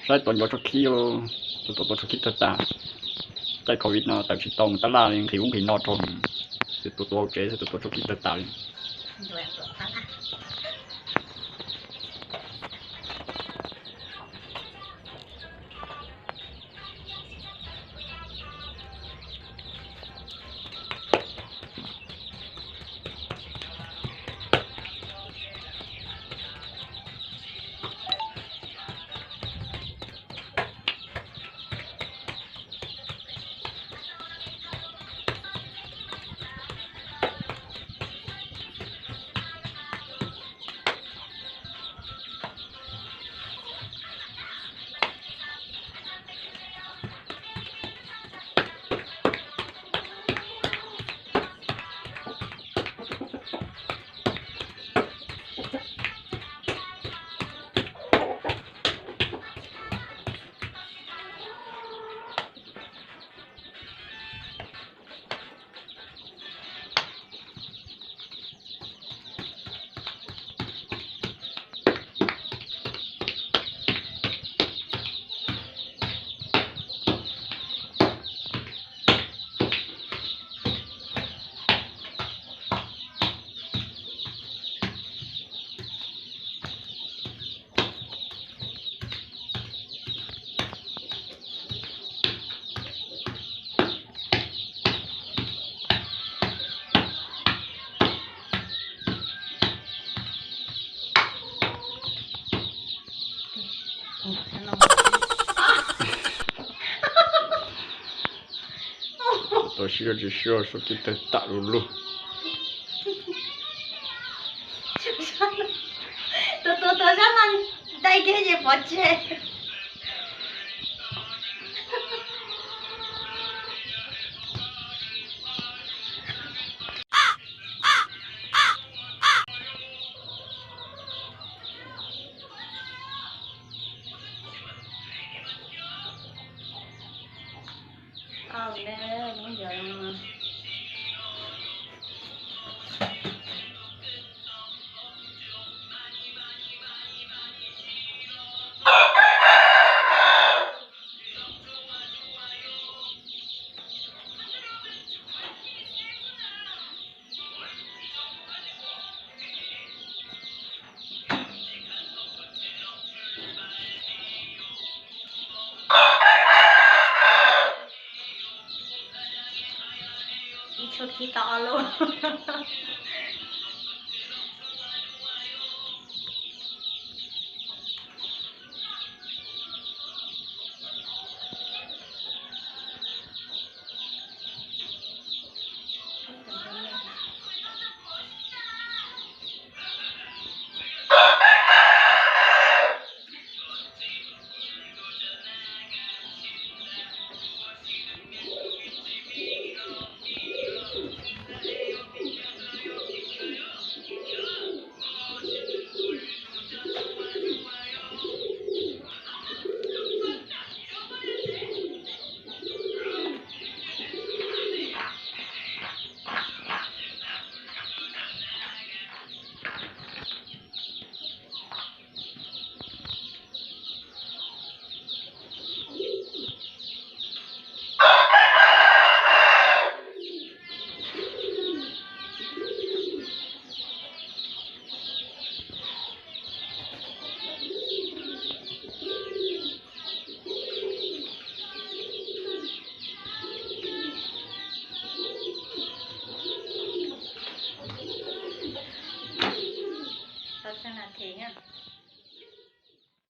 Saib tuav ncuav tshuaj khib, tuav tuav tshuaj khib tawg tas. Caij covid no tawm tsis tau mus tab laj li, nqhis ub nqhis no rau, xwb tuav tuav hauv tsev xwb, tuav tuav tshuaj khib tawg tas li. Tuav sib zog tsis sib zog, tshuaj khib tawg tas lug lug. Tus tus tus sab no dai kiag ces pov tseg. Ib tshuaj khib tau ob lub. Tau tsawg nas this na?